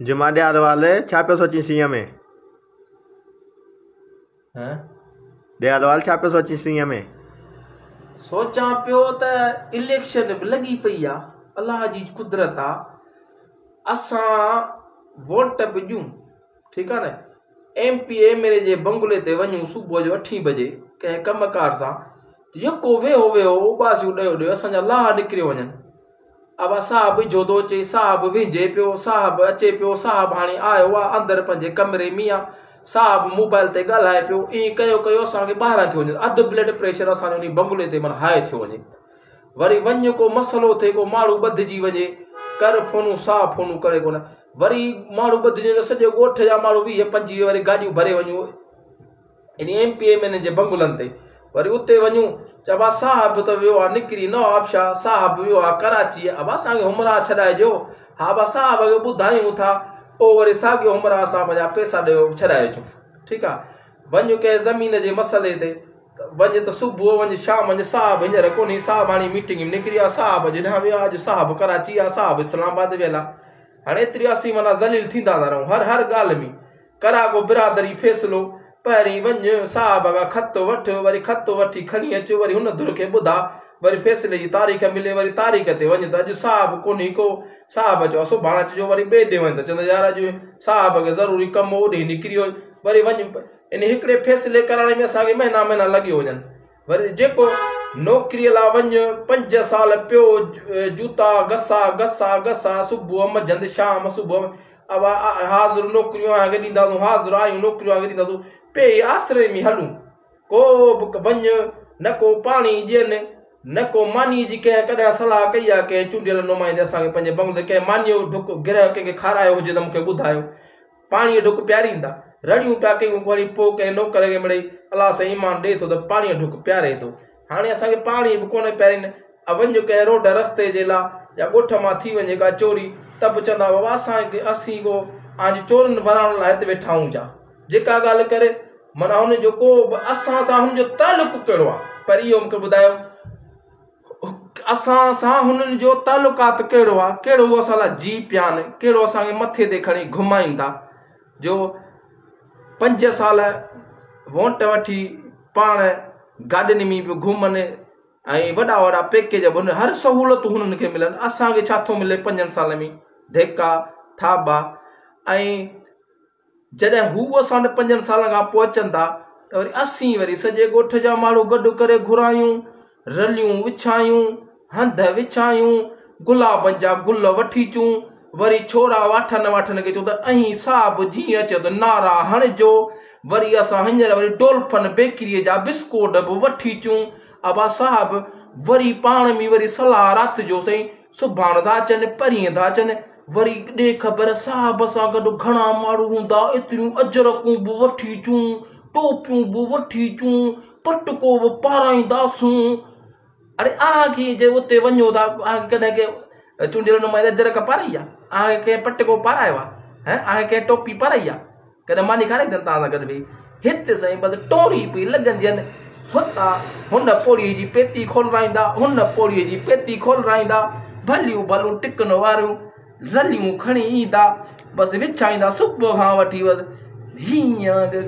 جمعا ڏي حال احوال ڇا پيو سوچين سيء ۾؟ ها؟ ڏي حال احوال ڇا پيو سوچين سيء ۾؟ سوچان پيو ته اليڪشن به لڳي پئي آ، الله جي قدرت آ، اسان ووٽ به ڏيون ٺيڪ آ نه، M P M N A جي بنگلي تي وڃون صبح جو اٺين بجي ڪنهن ڪم ڪار سان يڪو ويهو ويهو اوٻاسيون ڏيو ڏيو اسان جا لاهه نڪريو وڃن. ابا صاحب اجهو ٿو اچي، صاحب وهنجي پيو، صاحب اچي پيو، صاحب هاڻي آيو آ، اندر پنهنجي ڪمري ۾ آ، صاحب موبائل تي ڳالهائي پيو، ائين ڪيو ڪيو اسان کي ٻاهران ٿيو وڃي، اڌ بلڊ پريشر اسان جو انهي بنگلي تي معنيٰ هاء ٿيو وڃي. وري وڃ ڪو مسئلو ٿئي ڪو ماڻهو ٻڌجي وڃي، ڪر فونون سا فونون ڪري ڪونه، وري ماڻهو ٻڌجي وڃي سڄي ڳوٺ جا ماڻهو 20 25 وري گاڏيون ڀري وڃون. يعني ايم پي ايم اين جي بنگلن تي وري اتي وڃون چئبا ابا صاحب ته ويو آ نڪري نوابشاهه صاحب ويو آ ڪراچي ابا اسان کي همراهه ڇڏائي ڏيو ها ابا صاحب کي ٻڌايون ٿا او وري ساڳيو همراهه اسان پنهنجا پيسا ڏيو ڇڏائي اچون ٺيڪ آ وڃ ڪنهن زمين جي مسئلي تي وڃ ته صبح وڃ شام وڃ صاحب هينئر ڪونهي صاحب هاڻي ميٽنگ ۾ نڪري آ صاحب اڄ هيڏانهن ويو آ اڄ صاحب ڪراچي آ صاحب اسلام آباد ويل آ هاڻي ايتري اسين معنيٰ ذليل ٿيندا ٿا رهون هر هر ڳالهه ۾ ڪراڳو برادري فيصلو، پهرين وڃ، صاحب کان خط وٺ، وري خط وٺي کڻي اچ، وري هن ڌر کي ٻڌاء، وري فيصلي جي تاريخ ملي، وري تاريخ تي وڃ ته اڄ صاحب ڪونهي ڪو، صاحب چيو سڀاڻ اچجو، وري ٻئي ڏينهن وڃ ته چوندا يار اڄ صاحب کي ضروري ڪم هو اوڏي نڪري ويو، وري وڃ، ان هڪڙي فيصلي ڪرائڻ ۾ اسان کي مهينا مهينا لڳيو وڃن. وري جيڪو نوڪريء لاء وڃ، پنج سال پيو جوتا گسا گسا گسا، صبح منجهند شام صبح ابا حاضر نوڪريون اوهان کي ڏينداسون، حاضر آهيون نوڪريون اوهان کي ڏينداسون، پئي آسري ۾ هلون، ڪو به وڃ نه ڪو پاڻي ڏين، نه ڪو مانيء جي ڪنهن ڪڏهن صلاح ڪئي آهي، ڪنهن چونڊيل نمائندي اسان کي پنهنجي بنگلي تي ڪنهن مانيء جو ڍڪ گرهه ڪنهن کي کارايو هجي ته مون کي ٻڌايو. پاڻيء جو ڍڪ پياريندا. رڙيون پيا ڪيون وري پوء ڪنهن نوڪر کي مڙئي الله سائين ايمان ڏئي ٿو ته پاڻيء جو ڍڪ پياري ٿو. هاڻي اسان کي پاڻي به ڪونه پيارين. وڃ ڪنهن روڊ رستي جي لا يا ڳوٺ مان ٿي وڃي ڪا چوري ته به چوندا بابا اسان کي اسين ڪو آنج چورن وراڻ لاء هت ويٺا آهيون ڇا؟ جيڪا ڳالهه ڪري معنيٰ هن جو ڪو به اسان سان هن جو تعلق ڪهڙو آهي؟ پر اهو مون کي ٻڌايو. اسان سان هنن جو تعلقات ڪهڙو آ، ڪهڙو هو اسان لاء جي پيان، ڪهڙو اسان کي مٿي تي کڻي گهمائين ٿا جو پنج سال وونٽ وٺي پاڻ گاڏين ۾ به گهمن ۽ وڏا وڏا پيڪيج به هر سهولتون هنن کي ملن اسان کي ڇا ٿو ملي پنجن سالن ۾ ڌڪا ٿاٻا ۽ جڏهن هو اسان وٽ پنجن سالن کان پوء اچن ٿا ته وري اسين وري سڄي ڳوٺ جا ماڻهو گڏ ڪري گهرايون، رليون وڇايون، هنڌ وڇايون، گلابن جا گل وٺي اچون، وري ڇورا واٺن واٺن کي چئون ته اهين صاحب جيئن اچي ته نعرا هڻجو، وري اسان هينئر وري ڊولفن بيڪريء جا بسڪوٽ به وٺي اچون، ابا صاحب وري پاڻ ۾ وري صلاح رات جو سائين سڀاڻ ٿا اچن، پرينء ٿا اچن، وري ڏي خبر صاحب سان گڏ گهڻا ماڻهو هوندا، ايتريون اجرڪون به وٺي اچون، ٽوپيون به وٺي اچون، پٽڪو به پارائينداسون. اڙي آهان کي جي اتي وڃو ٿا، آهان کي ڪڏهن ڪنهن چونڊيل نمائندي اجرڪ پارائي آ؟ آهان کي ڪنهن پٽڪو پارايو آ؟ هين آهان کي ڪنهن ٽوپي پارائي آ؟ ڪڏهن ماني کارائي اٿن توهان سان گڏ ويهي؟ هت سائين بس ٽوري پئي لڳندين. هتان هن پوڙهي جي پيتي کولرائيندا، هن پوڙهي جي پيتي کولرائيندا، ڀليون ڀلون ٽڪن واريون رليون کڻي ايندا، بس وڇائيندا صبح کان وٺي بس هيئن وانگر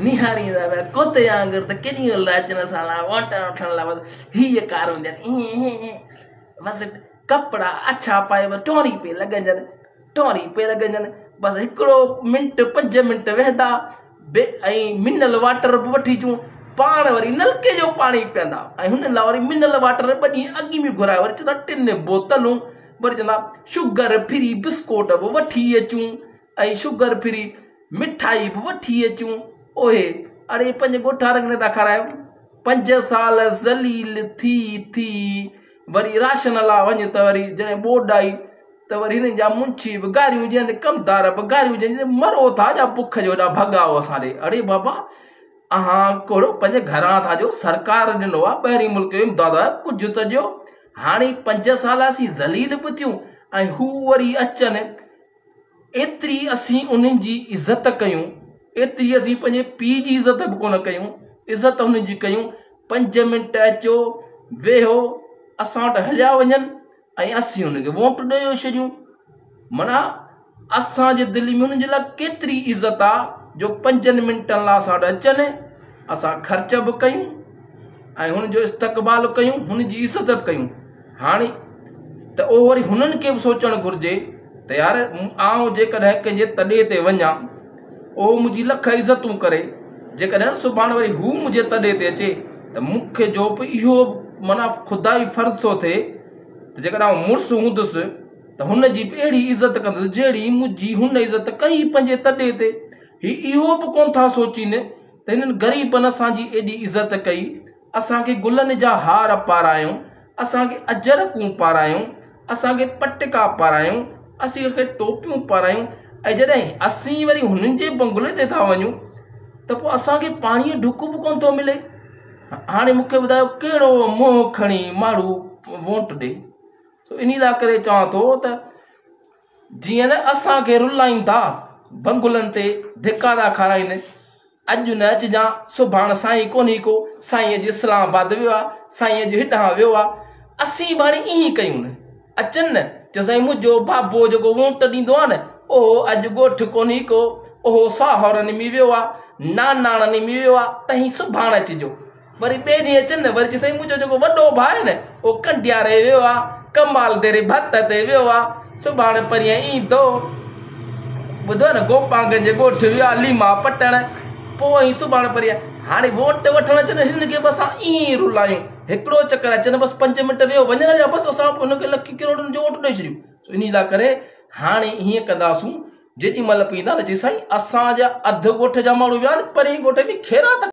نهاريندا پيا ڪتي وانگر ته ڪيڏي مهل ٿا اچن اسان لاء ووٽ وٺڻ لاء بس هيء ڪار هوندي آهن بس ڪپڙا اڇا پائي بس ٽوري پئي لڳندين. ٽوري پئي لڳندين بس هڪڙو منٽ پنج منٽ ويهندا به ۽ منرل واٽر به وٺي اچون پاڻ وري نلڪي جو پاڻي پيئندا ۽ هنن لاء وري منرل واٽر ٻه ڏينهن اڳ ۾ گهرائي وري چوندا ٽن بوتلون وري چوندا شگر فري بسڪوٽ به وٺي اچون ۽ شگر فري مٺائي به وٺي اچون اوهي اڙي پنهنجي ڳوٺ وارن کي نٿا کارايو پنج سال ذليل ٿي ٿي وري راشن لاء وڃ ته وري جڏهن ٻوڏ آئي ته وري هنن جا منشي به گاريون ڏين، ڪمدار به گاريون ڏين، چون مرو ٿا يا بک جو ايڏا ڀڳائو اسان ڏي. اڙي بابا اوهان ڪهڙو پنهنجي گهران ٿا ڏيو، سرڪار ڏنو آ، ٻاهرين ملڪ جو امداد آهي، ڪجهه ته ڏيو. هاڻي پنج سال اسين ذليل به ٿيون ۽ هو وري اچن، ايتري اسين انهن جي عزت ڪيون، ايتري اسين پنهنجي پيء جي عزت به ڪونه ڪيون، عزت هنن جي ڪيون، پنج منٽ اچو، ويهو، اسان وٽ هليا وڃن. ۽ اسين ان کي ووٽ ڏيو ڇڏيون. معنيٰ اسان جي دل ۾ انهن جي لاء ڪيتري عزت آ جو پنجن منٽن لاء اسان وٽ اچن، اسان خرچ به ڪيون ۽ هن جو استقبال ڪيون، هن جي عزت به ڪيون. هاڻي ته اهو وري هنن کي به سوچڻ گهرجي ته يار آئون جيڪڏهن ڪنهن جي تڏي تي وڃان، اهو منهنجي لک عزتون ڪري، جيڪڏهن سڀاڻي وري هو منهنجي تڏي تي اچي ته مون کي جو به اهو معنيٰ خدائي فرض ٿو ٿئي ته جيڪڏهن آئون مڙس هوندس ته هن جي به اهڙي عزت ڪندس جهڙي منهنجي هن عزت ڪئي پنهنجي تڏي تي. هي اهو به ڪونه ٿا سوچين ته هنن غريبن اسان جي ايڏي عزت ڪئي، اسان کي گلن جا هار پارايون، اسان کي اجرڪون پارايون، اسان کي پٽڪا پارايون، اسين کي ٽوپيون پارايون ۽ جڏهن اسين وري هنن جي بنگلي تي ٿا وڃون ته پوء اسان کي پاڻيء جو ڍڪ به ڪونه ٿو ملي. هاڻي مون کي ٻڌايو ڪهڙو منهن کڻي ماڻهو ووٽ ڏئي؟ سو انهي لاء ڪري چوان ٿو ته جيئن نه اسان کي رلائين ٿا، بنگلن تي ڌڪا ٿا کارائين، اڄ نه اچجان، سڀاڻ سائين ڪونهي ڪو، سائين اڄ اسلام آباد ويو آ، سائين اڄ هيڏانهن ويو آ، اسين به هاڻي ائين ڪيون نه، اچن نه، چئو سائين منهنجو بابو جيڪو وونٽ ڏيندو آ نه، اهو اڄ ڳوٺ ڪونهي ڪو، اهو ساهورن ۾ ويو آ، ناناڻن ۾ ويو آ، تهين سڀاڻ اچجو. وري ٻئي ڏينهن اچن نه وري چي سائين منهنجو جيڪو وڏو ڀاء آهي نه اهو ڪنڊياري ويو آ، ڪمال ديري ڀت تي ويو آ، سڀاڻي پرينء ايندو. ٻڌو نه گوپانگن جي ڳوٺ ويو آ ليما پٽڻ، پوء ائين سڀاڻي پرينء. هاڻي ووٽ وٺڻ اچن هنن کي به اسان ائين ئي رلايون. هڪڙو چڪر اچن بس پنج منٽ ويهو وڃن هليا بس اسان به هن کي لکين ڪروڙن جو ووٽ ڏئي ڇڏيون. سو انهي لاء ڪري هاڻي ائين ڪنداسون جيڏي مهل به ايندا نه چي سائين اسان جا اڌ ڳوٺ جا ماڻهو ويا آهن پرين ڳوٺ ۾ خيرات.